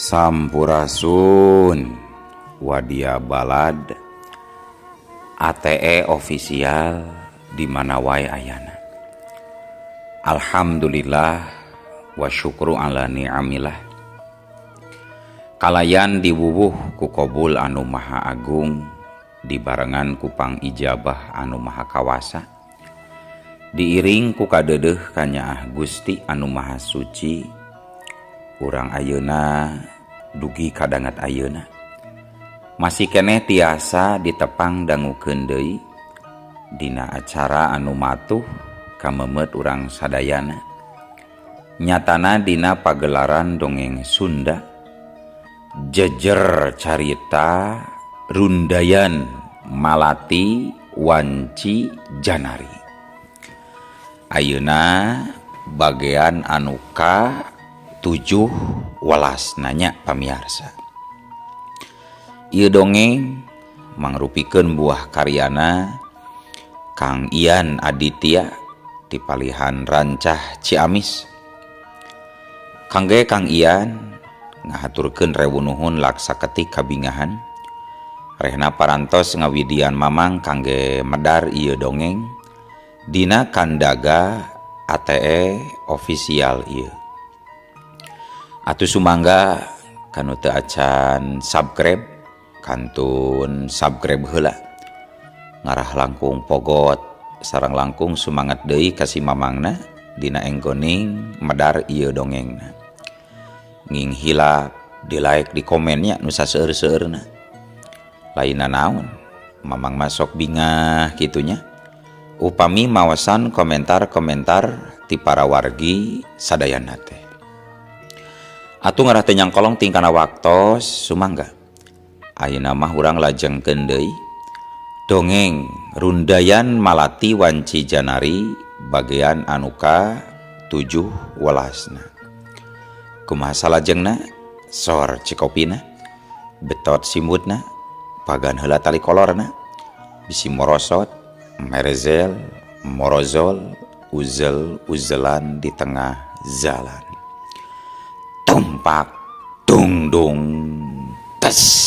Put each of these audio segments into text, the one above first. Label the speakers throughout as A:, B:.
A: Sampurasun Wadia Balad ATE official di mana wae ayana. Alhamdulillah wa syukru ala ni'amillah. Kalayan diwuwuh ku kobul anu maha agung dibarengan ku pangijabah anu maha kawasa. Diiring ku kadeudeuh kanyaah Gusti anu maha suci urang ayeuna dugi kadangat ayeuna. Masih keneh tiasa ditepang dangukeun deui dina acara anu matuh kamemet urang sadayana. Nyatana dina pagelaran dongeng Sunda jejer carita Rundayan Malati Wanci Janari. Ayeuna bagean anu ka 7 welas nanya pamiarsa. Ieu dongeng mangrupikeun buah karyana Kang Ian Aditya ti palihan Rancah Ciamis. Kangge Kang Ian ngahaturkeun rewu nuhun laksa ketik kabingahan. Rehna parantos ngawidian mamang kangge medar ieu dongeng dina kandaga ATE official ieu. Atuh sumangga kanu teu acan subscribe kantun subscribe heula. Ngarah langkung pogot sareng langkung sumangat deui ka si mamangna dina enggoning medar ieu dongengna. Nging hilap di like di komennya nu saseueur-seueurna. Lainna naon mamang masok bingah kitunya. Upami mawasan komentar-komentar ti para wargi sadayana teh. Atuh ngarah teu nyangkolong tingkana waktos sumangga. Ayeuna mah urang lajengkeun deui dongeng Rundayan Malati Wanci Janari bagian anu ka 7 welasna. Kumaha salajengna? Sor cikopina, betot simutna, pagan heula tali kolorna, bisi morosot, merezel, morozol, uzel-uzelan di tengah jalan. Tumpak, dung dung, tes.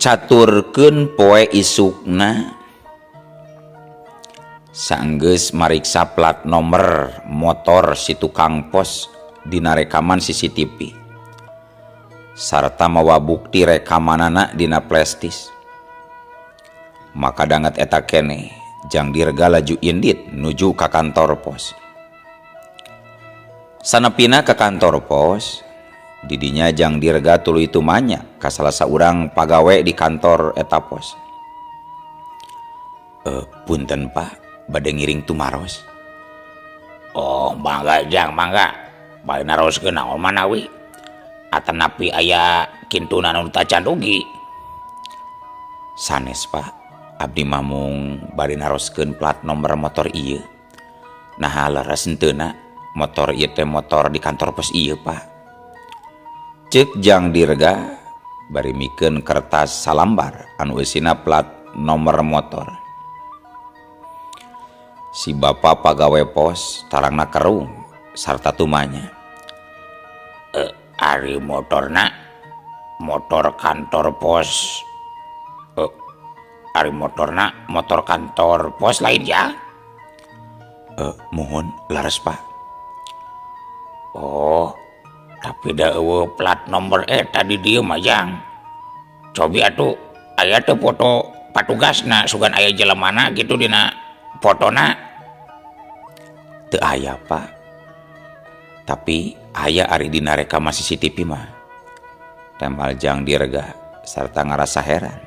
A: Caturkeun poe isukna sanggeus mariksa plat nomor motor si tukang pos dina rekaman CCTV sarta mawa bukti rekamanana dina flashdisk. Maka danget eta keneh jang dirga laju indit nuju ka kantor pos. Sanepina ka kantor pos didinya jang dirga tuluy tumanya ka salah saurang pagawe di kantor eta pos. Punten Pak, bade ngiring tumaros.
B: Oh, mangga jang, mangga. Bade naroskeun naon manawi? Atanapi aya kintuna nu tacan dugi.
A: Sanes Pak, abdi mah mung bade naroskeun plat nomor motor ieu. Naha leres henteuna motor ieu teh motor di kantor pos ieu Pak. Ceuk jang dirga bari mikeun kertas salambar anu eusina plat nomor motor. Si bapa pagawe pos tarangna kerung sarta tumanya.
B: Ari motorna motor kantor pos. Ari motorna motor kantor pos lain ya?
A: Mohon laras Pak.
B: Oh, tapi da eueuh plat nomor eta di dieu mah jang. Cobi atuh aya teu foto patugasna sugan aya jelemana gitu dina fotona.
A: Teu aya Pak. Tapi aya ari dina rekaman CCTV mah. Tempal jang dirga sarta ngarasa heran.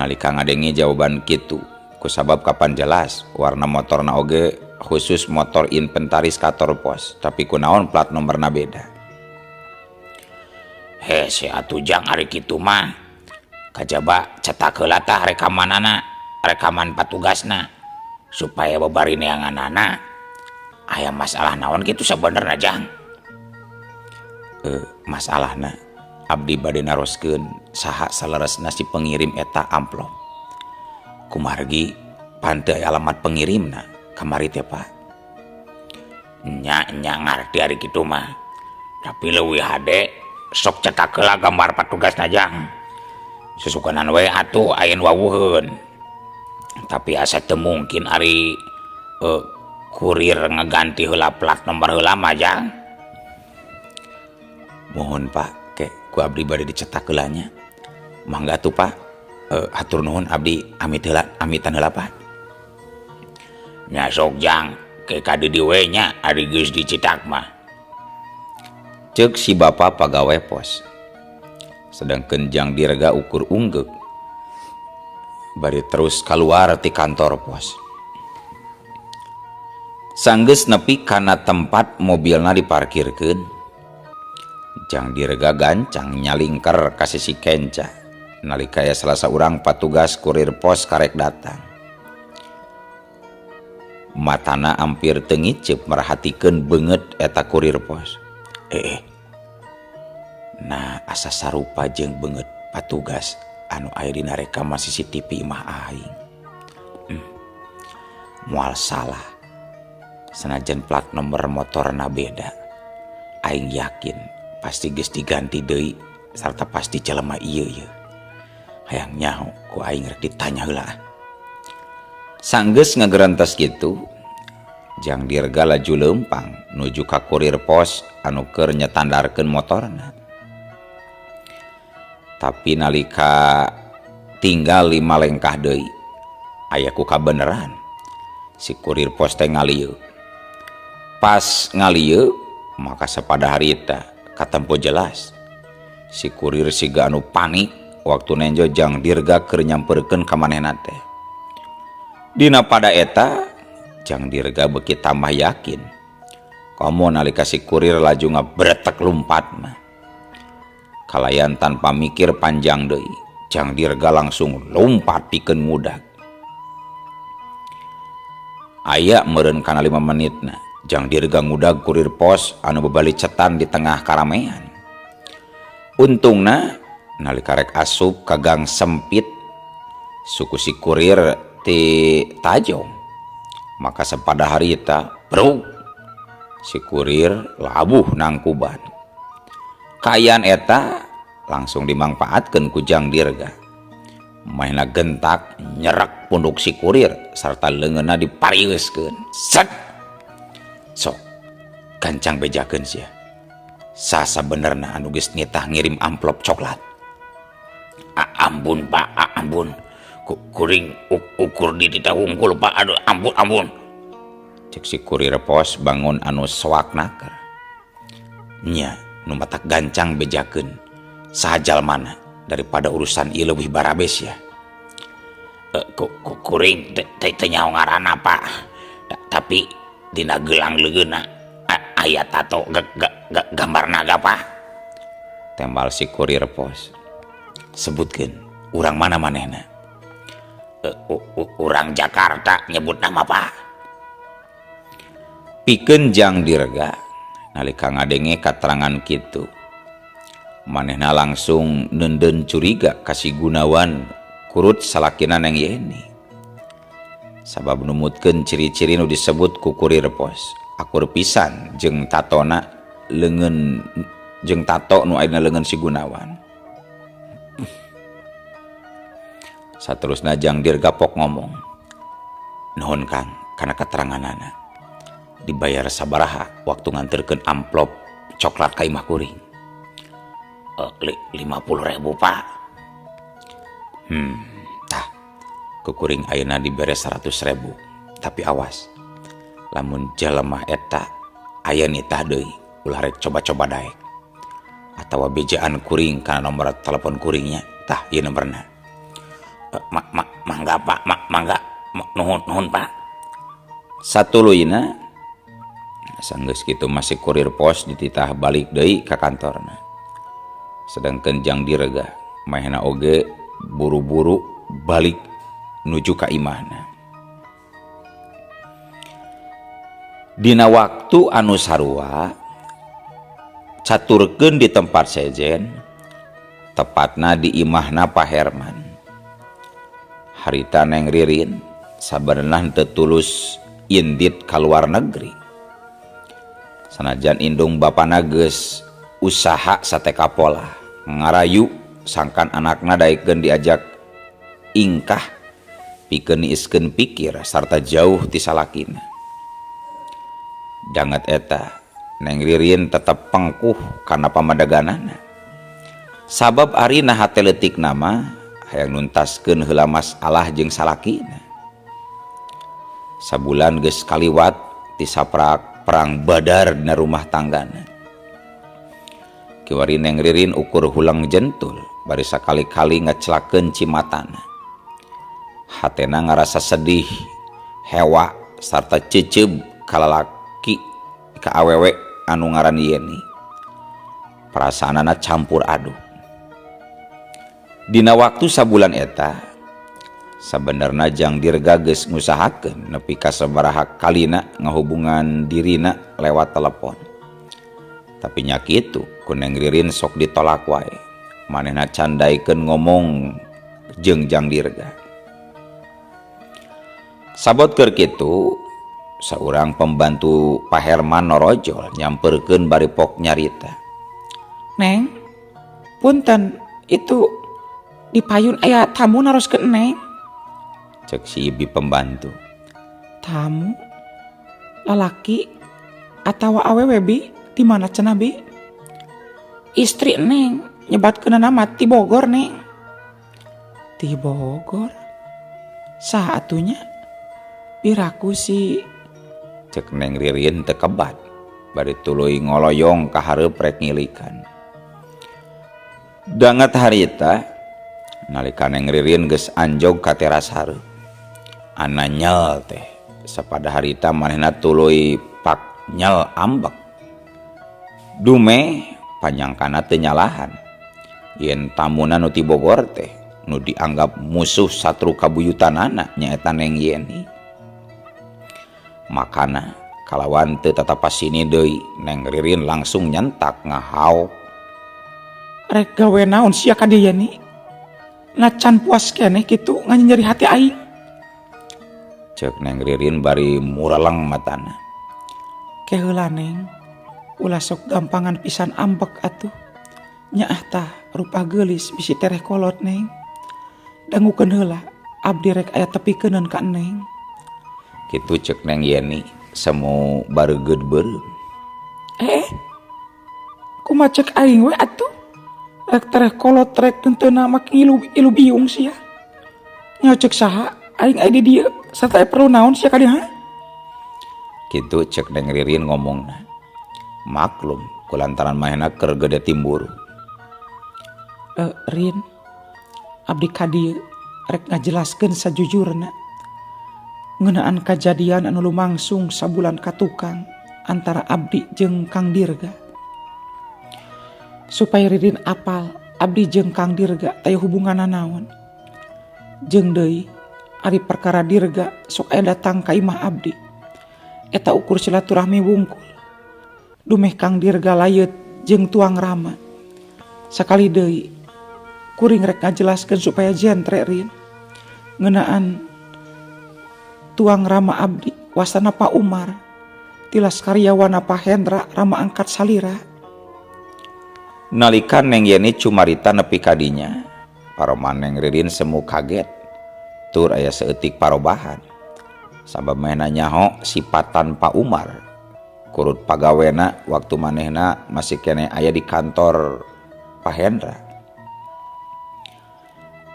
A: Nalika ngadenge jawaban kitu kusabab kapan jelas warna motorna oge khusus motor inventaris kantor pos tapi kunaon plat nomorna beda.
B: Hese atuh jang ari kitu mah. Kajaba cetak heula tah rekamanana, rekaman patugasna supaya babari neanganana aya masalah naon kitu sabenerna, Jang.
A: Masalahna abdi bade naroskeun saha saleresna si pengirim eta amplop. Kumargi pan teu aya alamat pengirimna kamari teh, Pak.
B: Nya nya, ngarti ari kitu mah. Tapi leuwih hade sok cetak heula gambar patugasna, Jang. Susukanan we atuh aya nu wawuheun. Tapi asa teu mungkin ari kurir ngaganti heula plat nomor heula mah, Jang.
A: Mohon, Pak, ke ku abdi bade dicetak heula nya. Mangga tuh, Pak. Hatur nuhun, abdi amit heula, amitan heula, Pak.
B: Nya sok, Jang, ke ka dieu we nya ari geus dicetak mah.
A: Ceuk si bapak pagawe pos. Sedangkan Jang Dirga ukur unggeuk. Bari terus keluar ti kantor pos. Sanggeus nepi kana tempat mobilna diparkirkeun. Jang Dirga gancang nyalingker ka sisi kenca. Nalika aya salah saurang patugas kurir pos karek datang. Matana ampir teu ngiceup merhatikeun beungeut eta kurir pos. Eh, eh. Nah, asa sarupa jeung beungeut patugas anu aya dina rekaman CCTV imah aing. Moal salah. Sanajan plat nomor motorna beda. Aing yakin pasti geus diganti deui sarta pasti jelema ieu ye. Hayang nyaho ku aing rek ditanya heula. Sanggeus ngagerentas kitu, Jang Dirga laju leumpang nuju ka kurir pos anu keur nyetandarkeun motorna. Tapi nalika tinggal 5 lengkah deui, aya ku kabeneran. Si kurir pos teh ngalieu. Pas ngalieu, maka sapada harita katempo jelas. Si kurir siga anu panik waktu nenjo Jang Dirga keur nyamperkeun ka manehna teh. Dina pada eta, Jang Dirga beuki tambah yakin. Komo nalika si kurir laju ngabretek lumpatna. Kalayan tanpa mikir panjang deui, Jang Dirga langsung lompat pikeun ngudag. Aya meureun kana 5 menitna, Jang Dirga ngudag kurir pos anu babalicetan di tengah karamean. Untungna nalika rek asup ka gang sempit, suku si kurir ti tajong. Maka sapada harita, bruk, si kurir labuh nangkuban. Kaayaan eta langsung dimangpaatkeun ku Jang Dirga. Manehna gentak nyerek punduk si kurir sarta leungeunna dipariuskeun. Set. Sok gancang bejakeun sia. Sasabenerna anu geus nitah ngirim amplop coklat.
B: Ampun, Pak, ampun. Kuring ukur di titah wungkul, Pak. Aduh, ampun, ampun.
A: Cek si kurir pos bangun anu soak naker. Nya, nu matak gancang bejakeun saha jalmana daripada urusan ieu leuwih barabes ya.
B: Kuring teu nyaho ngaranna, Pak. Tapi dina gelang leungeunna aya tato gambar naga, Pak.
A: Tembal si kurir pos. Sebutkeun urang mana manehna?
B: Urang Jakarta nyebut nama, Pak.
A: Pikeun Jang Dirga nalika ngadenge katerangan kitu, manehna langsung neundeun curiga ka si Gunawan kurut salakina Neng Yeni. Sabab numutkeun ciri-ciri nu disebut ku kurir pos, akur pisan jeung tatona leungeun jeung tato nu aya dina leungeun si Gunawan. Saterusna Jang Dirga pok ngomong, Nuhun Kang kana keteranganana. Dibayar sabaraha waktu nganterkeun amplop coklat ka imah kuring?
B: 50.000, Pak.
A: Tah, ku kuring ayeuna dibere 100.000. Tapi awas, lamun jelema eta aya nitah deui, ulah rek coba-coba daek. Atawa bejaan kuring kana nomor telepon kuringnya, tah ieu nomorna.
B: Mangga, Pak, mangga. Nuhun, nuhun, Pak.
A: Satuluyna sanggeus kitu masih kurir pos dititah balik deui ka kantorna. Sedangkan Jang Dirga manehna oge Buru-buru balik nuju ka imahna. Dina waktu anu sarua caturkeun di tempat sejen tepatna di imahna Pak Herman. Harita Neng Ririn sabenerna henteu tulus indit ka luar negeri. Sanajan indung bapana geus usaha sateka pola ngarayu sangkan anakna daekeun diajak ingkah pikeun niiskeun pikir sarta jauh ti salakina. Danget eta Neng Ririn tetep pengkuh kana pamadeganana. Sabab ari na hate leutikna mah hayang nuntaskeun heula masalah jeung salakina. Sabulan geus kaliwat ti saprak perang Badar dina rumah tanggana. Kiwari Neng Ririn ukur huleng jentul bari sakali-kali ngecelakeun cimatana. Hatena ngarasa sedih, hewa sarta ceceub ka lalaki ka awewe anu ngaran Yeni. Perasaanana campur aduk. Dina waktu sabulan eta sabenerna Jang Dirga geus ngusahakeun nepi ka sabaraha kalina ngahubungan dirina lewat telepon. Tapi nya kitu ku Neng Ririn sok ditolak wae. Manehna candaikeun ngomong jeung Jang Dirga. Sabot keur kitu saurang pembantu Pak Herman norojol nyamperkeun bari pok nyarita.
C: Neng, punten itu di payun aya tamu naroskeun Neng.
A: Cek si ibi pembantu.
C: Tamu? Lalaki atawa awewe bi? Di mana cenah bi? Istri Neng nyebatkeun nama ti Bogor Neng. Ti Bogor? Saha atunya? Piraku si
A: Cek Neng Ririn teu kebat bari tuluy ngoloyong ka hareup rek ngilikan. Danget harita nalika Neng Ririn geus anjog ka teras hareup. Ana nyel teh sapada harita manehna tuluy pak nyel ambek. Dume panyangkana teu nyalahan yen tamuna nu ti Bogor teh nu dianggap musuh satru kabuyutanana nyaeta Neng Yeni. Makana kalawan teu tatapasini deui Neng Ririn langsung nyentak ngahaok.
C: Rek gawe naon sia ka dieu Yeni? Ngacan puas keneh kitu nganyeri hati aing.
A: Cek Neng Ririn bari mureleng matana.
C: Ke heula Neng, ulah sok gampangan pisan ambek atuh. Nyaah tah rupa geulis bisi tereh kolot Neng. Dangukeun heula abdi rek aya tepikeuneun ka Neng.
A: Kitu cek Neng Yeni semu baregeud beureum.
C: Kumaha cek aing we atuh? Rek tereh kolot rek henteu make ngilu ilu biung sia. Nyaho cek saha aing aya di dieu sarta aya perlu naon sia ka dieu ha?
A: Kitu cek Neng Ririn ngomongna. Maklum kulantaran manehna keur gede timburu.
C: Rin, abdi ka dieu rek ngajelaskeun sajujurna ngeunaan kajadian anu lumangsung sabulan katukang antara abdi jeung Kang Dirga. Supaya Ririn apal abdi jeung Kang Dirga taya hubunganna naon. Jeung deui ari perkara Dirga sok aya datang ka imah abdi. Eta ukur silaturahmi wungkul. Dumeh Kang Dirga layeut jeung tuang Rama. Sakali deui kuring rek ngajelaskeun supaya jentre Rin ngeunaan tuang Rama abdi wasana Pak Umar tilas karyawana Pak Hendra Rama angkat salira.
A: Nalika Neng Yeni cumarita nepi ka dinya, paroman Neng Ririn semu kaget tur aya saeutik parobahan. Sabab manehna nyaho sipatan Pak Umar kurut pagawena waktu manehna masih keneh aya di kantor Pak Hendra.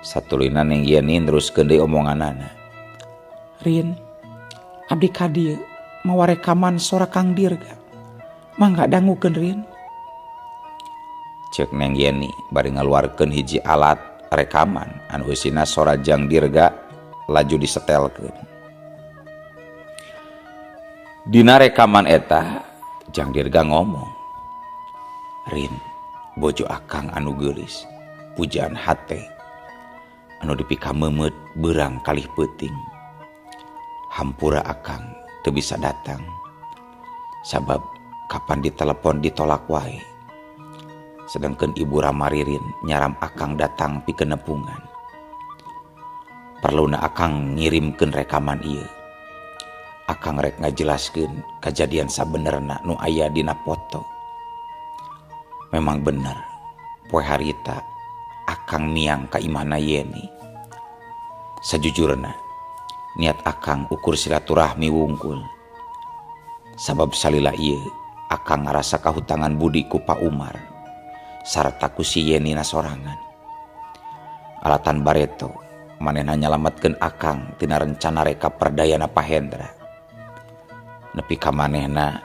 A: Satuluyna Neng Yeni neruskeun deui omonganana.
C: Rin, abdi ka dieu mawa rekaman sora Kang Dirga. Mangga dangukeun Rin.
A: Cek Neng Yeni bari ngaluarkeun hiji alat rekaman anu eusina sora Jang Dirga laju disetelkeun. Dina rekaman eta Jang Dirga ngomong, Rin, bojo akang anu geulis, pujaan hate. Anu dipikamemeut beurang kalih peuting. Hampura akang teu bisa datang. Sabab kapan ditelepon ditolak wae. Sedangkan ibu Rama Ririn nyaram akang datang pikeun nepungan. Perluna akang ngirimkeun rekaman ieu. Akang rek ngajelaskeun kajadian sabenerna nu aya dina foto. Memang bener, poe harita akang miang ka imahna Yeni. Sajujurna, niat akang ukur silaturahmi wungkul. Sabab salila ieu akang ngarasa kahutangan budi ku Pak Umar sarta ku si Yeni na sorangan. Alatan bareto manehna nyalametkeun akang tina rencana reka perdayana Pak Hendra. Nepi ka manehna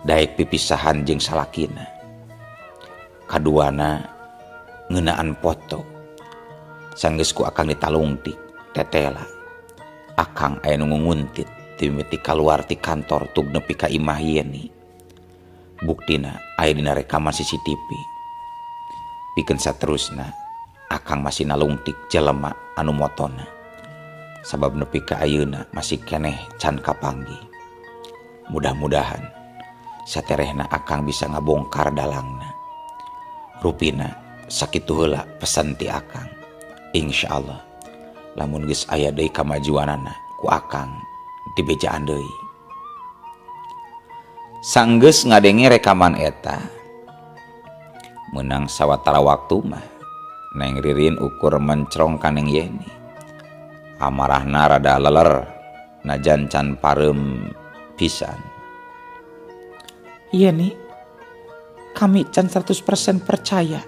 A: daek pipisahan jeung salakina. Kaduana ngeunaan foto. Sanggeus ku akang ditalungtik tetela. Akang aya nu nguntit timimiti kaluar ti kantor tug nepi ka imah Yeni. Buktina aya dina rekaman CCTV. Pikeun saterusna akang masih nalungtik jelema anu motona. Sabab nepi ka ayeuna masih keneh can kapanggih. Mudah-mudahan saterehna akang bisa ngabongkar dalangna. Rupina sakitu heula pesan ti akang. Insyaallah lamun geus aya deui kamajuanana ku akang dibejaan deui. Sanggeus ngadenge rekaman eta meunang sawatara waktu mah Neng Ririn ukur mencrong ka Neng Yeni. Amarahna rada leler najan can pareum pisan.
C: Yeni, kami can 100% percaya.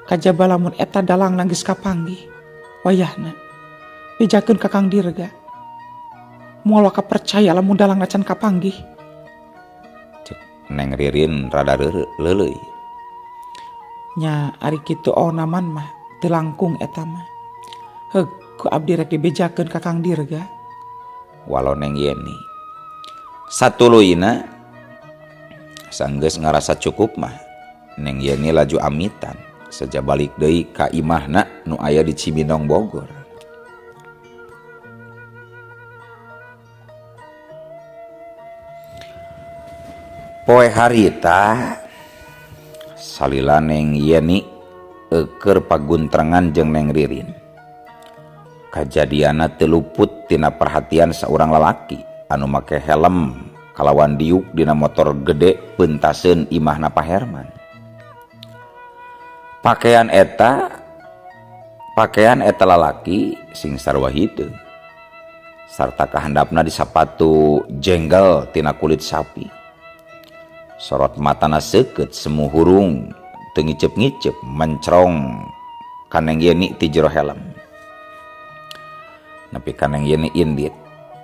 C: Kajaba lamun eta dalang geus kapanggih. Wayahna bejakeun ka Kang Dirga. Moal waka percaya lamun dalang can kapanggih.
A: Cek Neng Ririn rada leuleuy.
C: Nya ari kitu onaman mah teu langkung eta mah. Heug ku abdi rek dibejakeun ka Kang Dirga.
A: Walau Neng Yeni. Satuluyna sanggeus ngarasa cukup mah Neng Yeni laju amitan saja balik deui ka imahna nu aya di Cibinong Bogor. Poe harita salila Neng Yeni eueur paguntrengan jeung Neng Ririn. Kajadianna teu luput tina perhatian saurang lalaki anu make helm kalawan diuk dina motor gede peuntaseun imahna Pak Herman. Pakaian eta lalaki sing sarua hideung sarta kahandapna di sapatu jenggal tina kulit sapi. Sorot matana seukeut semu hurung teu ngiceup-ngiceup mencrong ka Neng Yeni ti jero helm. Nepi ka Neng Yeni indit,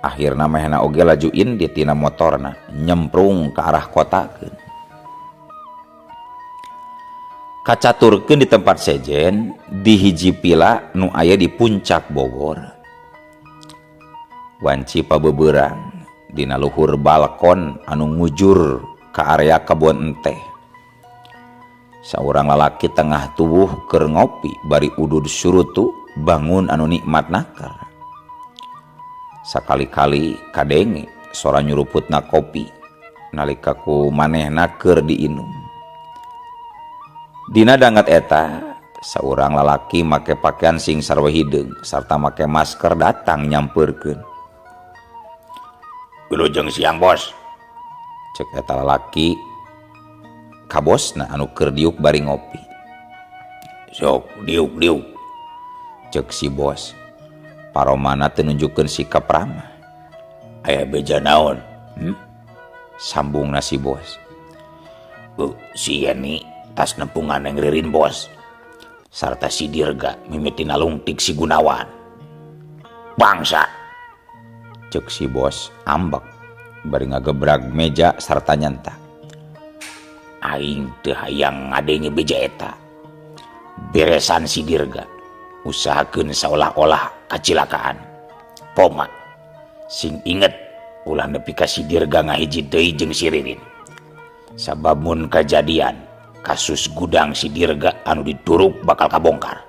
A: akhirna manehna oge laju indit tina motorna nyemprung ka arah kotakeun. Kacaturkeun di tempat sejen di hiji pila nu aya di puncak Bogor. Wanci pabeberang dina luhur balkon anu ngujur ka area kebon enteh. Saurang lalaki tengah tubuh keur ngopi bari udud surutu bangun anu nikmat nakar. Sakali-kali kadenge sora nyuruputna kopi nalika ku manehna keur diinum. Dina danget eta saurang lalaki make pakaian sing sarua hideung sarta make masker datang nyampeurkeun.
B: Wilujeng siang bos.
A: Cek eta lalaki ka bosna anu keur diuk bari ngopi.
B: Sok diuk-diuk.
A: Cek si bos. Paromana teu nunjukkeun sikap ramah.
B: Aya beja naon?
A: Sambungna si bos.
B: Si Yeni tas nempungan Neng Ririn bos. Sarta si Dirga mimiti nalungtik si Gunawan. Bangsa.
A: Cek si bos ambek bari ngagebrag meja sarta nyentak.
B: Aing teu hayang ngadenge beja eta. Beresan si Dirga. Usahakeun saolah-olah kacilakaan. Poma sing inget ulah nepi ka si Dirga ngahiji deui jeung si Ririn. Sabab mun kajadian kasus gudang si Dirga anu dituruk bakal kabongkar.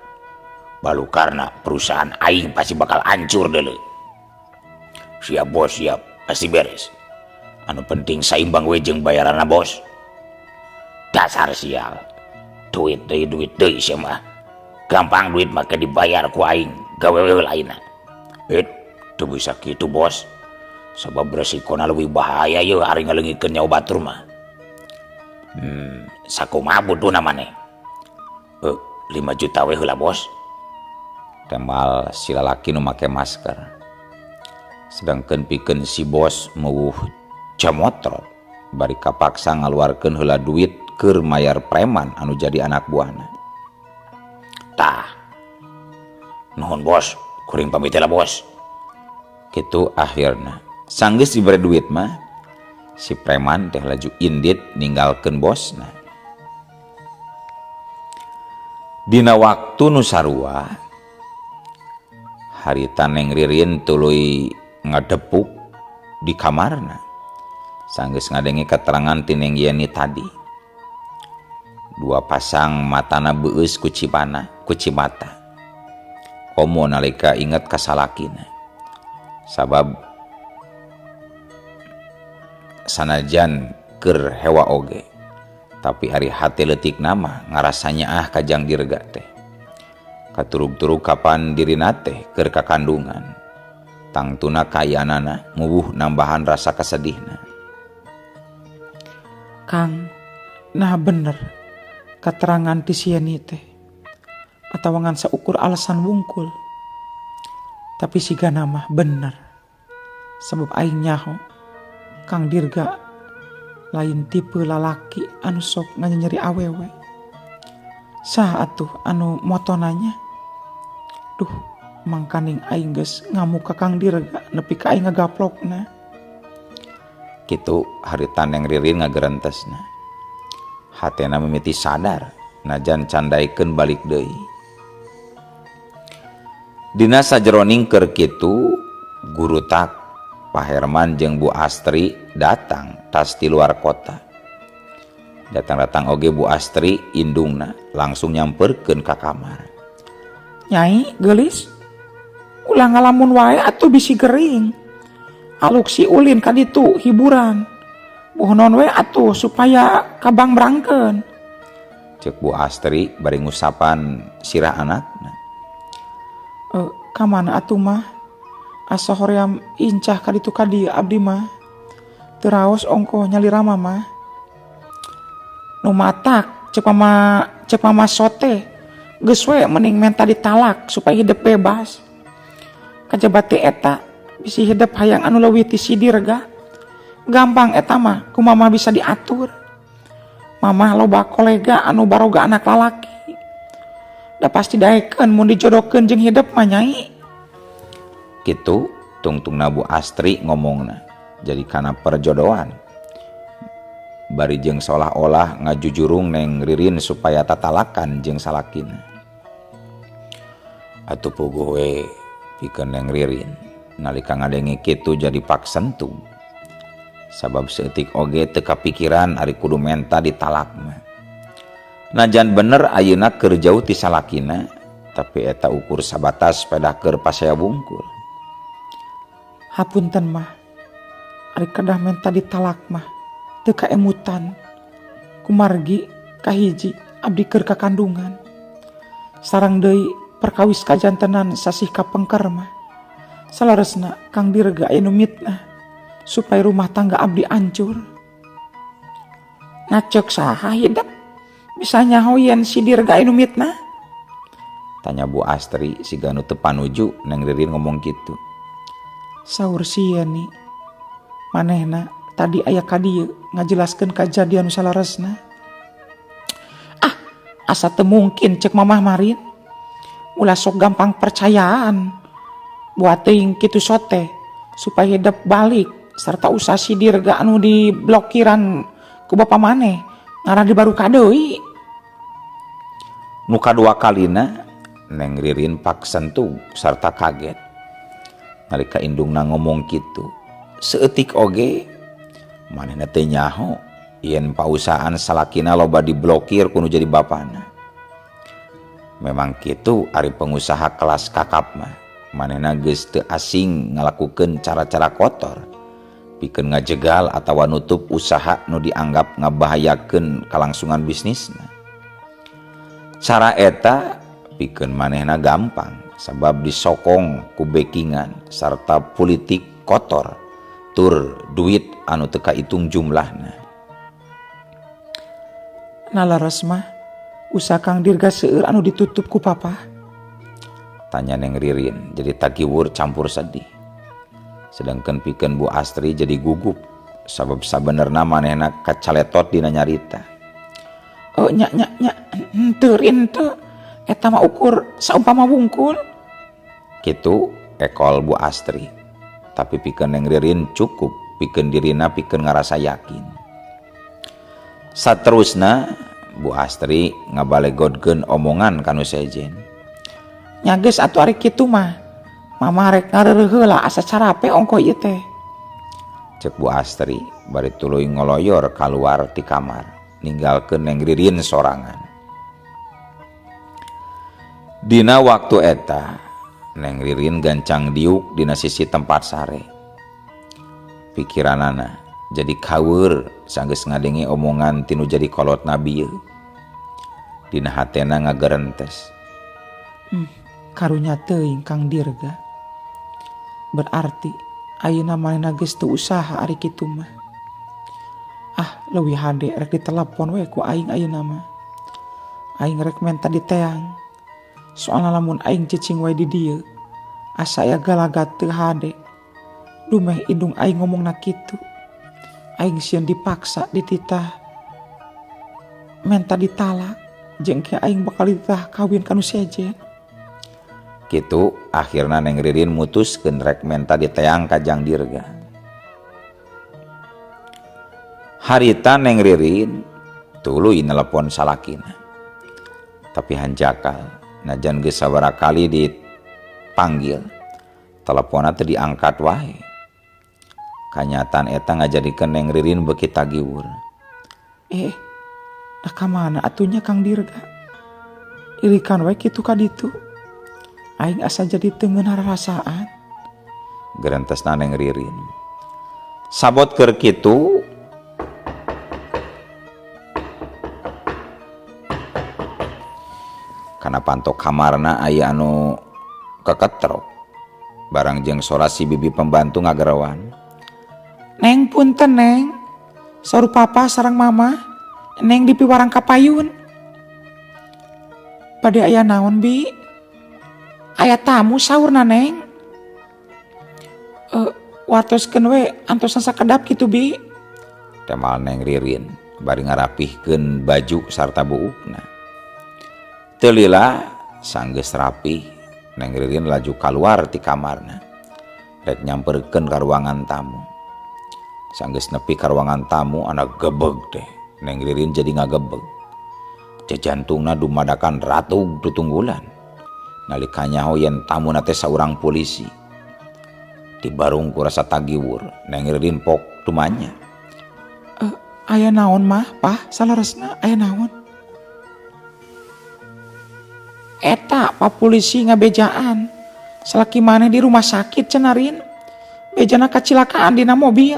B: Balukarna perusahaan aing pasti bakal hancur deuleu. Siap bos, siap, pasti beres. Anu penting saimbang we jeung bayaranna bos. Dasar sial. Duit deui sia mah. Gampang duit make dibayar ku aing, gawe we lainna. Teu bisa kitu bos. Sabab resikona leuwih bahaya yeuh ari ngaleungikeun nyawa batur mah. Sakumaha butuhna maneh? 5 juta we heula bos.
A: Tembal si lalaki nu make masker. Sedangkeun pikeun si bos meuwuh camotrot bari kapaksa ngaluarkeun heula duit keur mayar preman anu jadi anak buahna.
B: Tah. Nuhun bos, kuring pamit heula bos.
A: Kitu akhirna. Sanggeus dibere duit mah si preman teh laju indit ninggalkeun bosna. Dina waktu nu sarua harita Neng Ririn tuluy ngadepuk di kamarna. Sanggeus ngadenge keterangan ti Neng Yeni tadi. Dua pasang matana beueus ku cimata. Komo nalika inget ka salakina. Sabab sanajan keur hewa oge, tapi ari hate leutik nama ngarasanya ah kajang dirga teh. Katurug-turug kapan dirina teh keur kakandungan. Tangtuna kayanana mubuh nambahan rasa kasedihna.
C: Kang, nah bener keterangan ti si Yeni teh. Atawa ngan saukur alasan wungkul. Tapi sigana mah bener. Sebab aing nyaho Kang Dirga lain tipe lalaki anu sok nganyeri awewe. Saha atuh anu motonanya? Duh, mangkaning aing geus ngamuk ka Kang Dirga nepi ka aing ngagaplokna.
A: Kitu harita Neng Ririn ngagerentesna. Hatena mimiti sadar najan candaikeun balik deui. Dina sajeroning keur kitu guru tak Pak Herman jeung Bu Astri datang tas di luar kota. Datang-datang oge Bu Astri indungna langsung nyamperkeun ka kamar.
C: Nyai geulis, ulah ngalamun wae atuh bisi gering. Aluk si ulin ka ditu hiburan. Bohnon we atuh supaya kabang berangkeun.
A: Ceuk Bu Astri bari ngusapan sirah anakna.
C: Ka mana atuh mah? Asa hoream incah ka ditu ka dieu abdi mah. Teu raos ongkoh nyalira mah. Nu matak ceuk mama sote. Geus we mending menta ditalak supaya hidup bebas. Kajaba teh eta bisi hidup hayang anu leuwih ti si Dirga. Gampang eta mah ku mama bisa diatur. Mama loba kolega anu baroga anak lalaki. Da pasti daekeun mun dijodohkeun jeung hidup mah nyai.
A: Kitu tungtungna Bu Astri ngomongna jadi kana perjodohan. Bari jeung seolah-olah ngajujurung Neng Ririn supaya tatalakan jeung salakina. Atuh puguh we pikeun Neng Ririn nalika ngadenge kitu jadi paksentu. Sabab saeutik oge teu kapikiran ari kudu menta ditalak mah. Najan bener ayeuna keur jauh ti salakina, tapi eta ukur sabatas pedah keur pasea wungkul.
C: Hapunten mah, ari kedah menta ditalak mah teu kaemutan. Kumargi kahiji abdi keur kakandungan. Sarang deui perkawis kajantenan sasih kapengker mah. Salaresna Kang Dirga aya nu mitnah supaya rumah tangga abdi hancur. Ngacek saha hidep bisa nyaho yen si Dirga aya nu mitnah?
A: Tanya Bu Astri siga nu teu panuju Neng Ririn ngomong kitu.
C: Saur si Yeni, manehna tadi aya ka dieu ngajelaskeun kajadian nu salaresna. Ah, asa teu mungkin ceuk mamah Marin. Ulah sok gampang percayaan. Buat teuing kitu sote supaya hidup balik serta usaha si Dirga anu diblokiran ku bapa maneh ngarah di baru kadeui.
A: Nu kadua kalina Neng Ririn paksentu sarta kaget. Nalika indungna ngomong kitu, saeutik oge manehna teh nyaho yen pausahaan salakina loba diblokir kudu jadi bapana. Memang kitu ari pengusaha kelas kakap mah. Manehna geus teu asing ngalakukeun cara-cara kotor pikeun ngajegal atawa nutup usaha nu dianggap ngabahayakeun kalangsungan bisnisna. Cara eta pikeun manehna gampang sabab disokong ku backingan sarta politik kotor tur duit anu teu kaitung jumlahna.
C: Nah leres mah usaha Kang Dirga seueur anu ditutup ku papa?
A: Tanya Neng Ririn jadi tagiwur campur sedih. Sedangkan pikeun Bu Astri jadi gugup sabab sabenerna manehna kacaletot dina nyarita.
C: Oh nya nya nya henteu Rin teu eta mah ukur saumpama wungkul.
A: Kitu ekol Bu Astri. Tapi pikeun Neng Ririn cukup pikeun dirina pikeun ngarasa yakin. Saterusna Bu Astri ngabalegodkeun omongan ka nu sejen.
C: Nya geus atuh ari kitu mah. Mama rek ngareureuh heula asa carape ongkoh ieu teh.
A: Cek Bu Astri bari tuluy ngoloyor kaluar ti kamar ninggalkeun Neng Ririn sorangan. Dina waktu eta Neng Ririn gancang diuk dina sisi tempat sare. Pikiranana jadi kaweur sanggeus ngadenge omongan tinu jadi kolotna bieu. Dina hatena ngagerentes.
C: Karunya teuing Kang Dirga. Berarti ayeuna manehna geus teu usaha ari kitu mah. Ah, leuwih hade rek ditelepon we ku aing ayeuna mah. Aing rek menta diteang. Soalna lamun aing cicing wae di dieu, asa aya galagat teu hade. Dumeh indung aing ngomongna kitu. Aing sieun dipaksa dititah menta ditalak, jeung ke aing bakal dititah kawin ka nu sejen.
A: Kitu akhirna Neng Ririn mutuskeun rek menta diteang ka Jang Dirga. Harita Neng Ririn tuluy nelepon salakina. Tapi hanjakal najan geus sabaraha kali dipanggil, teleponna teu diangkat wae. Kanyataan eta ngajadikeun Neng Ririn beuki tagiwur.
C: Nah ka mana atunya Kang Dirga? Irikan we kitu ka ditu. Aing asa jadi teu ngeunah rarasaan.
A: Gerentesna Neng Ririn. Sabot keur kitu kana panto kamarna aya anu keketrok. Barang jeung sora si bibi pembantu ngagerowan.
C: Neng punten Neng, saur papa sareng mama, Neng dipiwarang ka payun. Bade aya naon bi? Aya tamu saurna Neng. Wartoskeun we antosan sakedap kitu bi.
A: Temal Neng Ririn bari ngarapihkeun baju sarta buukna. Teu lila sanggeus rapih, Neng Ririn laju kaluar ti kamarna. Rek nyamperkeun ka ruangan tamu. Sanggeus nepi ka ruangan tamu anak gebeg teh. Neng Ririn jadi ngagebeg. Jajantungna dumadakan ratug tutunggulan. Nalika nyaho yen tamuna teh saurang polisi. Dibarung ku rasa tagiwur, Neng Ririn pok tumanya.
C: Aya naon mah, Pah? Salaresna aya naon? Eta pak polisi ngabejaan. Salaki maneh di rumah sakit cenarin. Bejana kacilakaan dina mobil.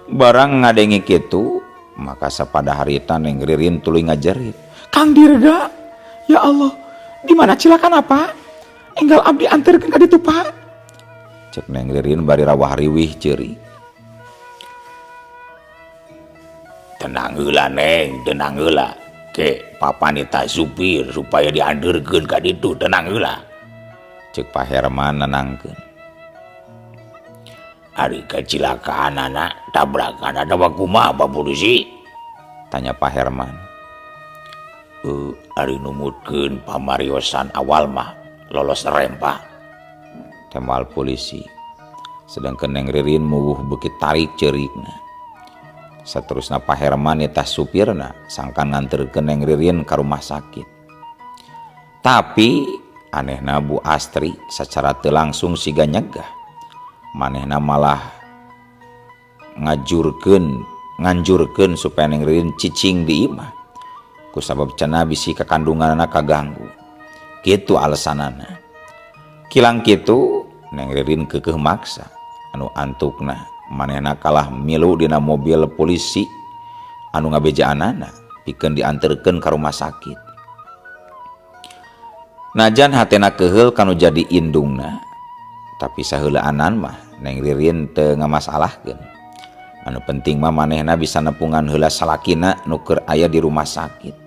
A: Barang ngadenge kitu, maka sapada harita Neng Ririn tuluy ngajerit.
C: Kang Dirga, ya Allah, di mana cilakan apa? Enggal abdi anterkeun ka ditu, Pak.
A: Cek Neng Ririn bari rawah riwih ceuri.
B: Tenang heula Neng, tenang heula. Ke papa nita supir supaya dianterkeun ka ditu, tenang heula.
A: Cek Pak Herman nenangkeun.
B: Ari kacilakaan anak tabrakan atawa kumaha Pak Polisi?
A: Tanya Pak Herman.
B: Ari numutkeun pamariosan awal mah lolos rem Pak.
A: Temal polisi. Sedangkan Neng Ririn muwuh beuki tarik ceurikna. Saterusna Pak Herman nitah supirna sangkan nganterkeun Neng Ririn ka rumah sakit. Tapi anehna Bu Astri sacara teu langsung siga nyegah. Manehna malah nganjurkeun supaya Neng Ririn cicing di imah. Kusabab cenah bisi kakandunganana kaganggu. Kitu alesanana. Kilang kitu Neng Ririn keukeuh maksa anu antukna manehna kalah milu dina mobil polisi anu ngabejaanana pikeun dianterkeun ka rumah sakit. Najan hatena keheul kanu jadi indungna, tapi saheulaanan mah Neng Ririn teu ngamasalahkeun. Anu penting mah manehna bisa nepungan heula salakina nu keur aya di rumah sakit.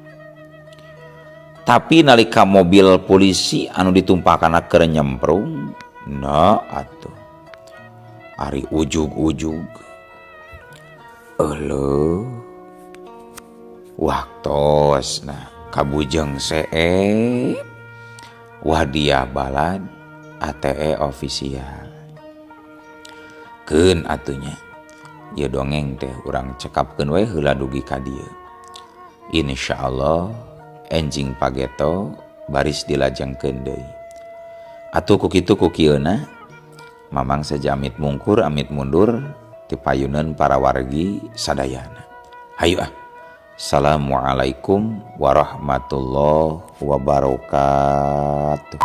A: Tapi nalika mobil polisi anu ditumpakana keur nyemprung, nah atuh. Ari ujug-ujug. Euleuh. Waktosna kabujeng seep. Wahdiah Balad ATE official. Keun atuh nya. Ieu dongeng teh urang cekapkeun we heula dugi ka dieu. Insyaallah enjing pageto baris dilajengkeun deui. Atuh ku kitu ku kieuna Mamang seja amit mungkur amit mundur ti payuneun para wargi sadayana. Hayu ah. Assalamualaikum warahmatullahi wabarakatuh.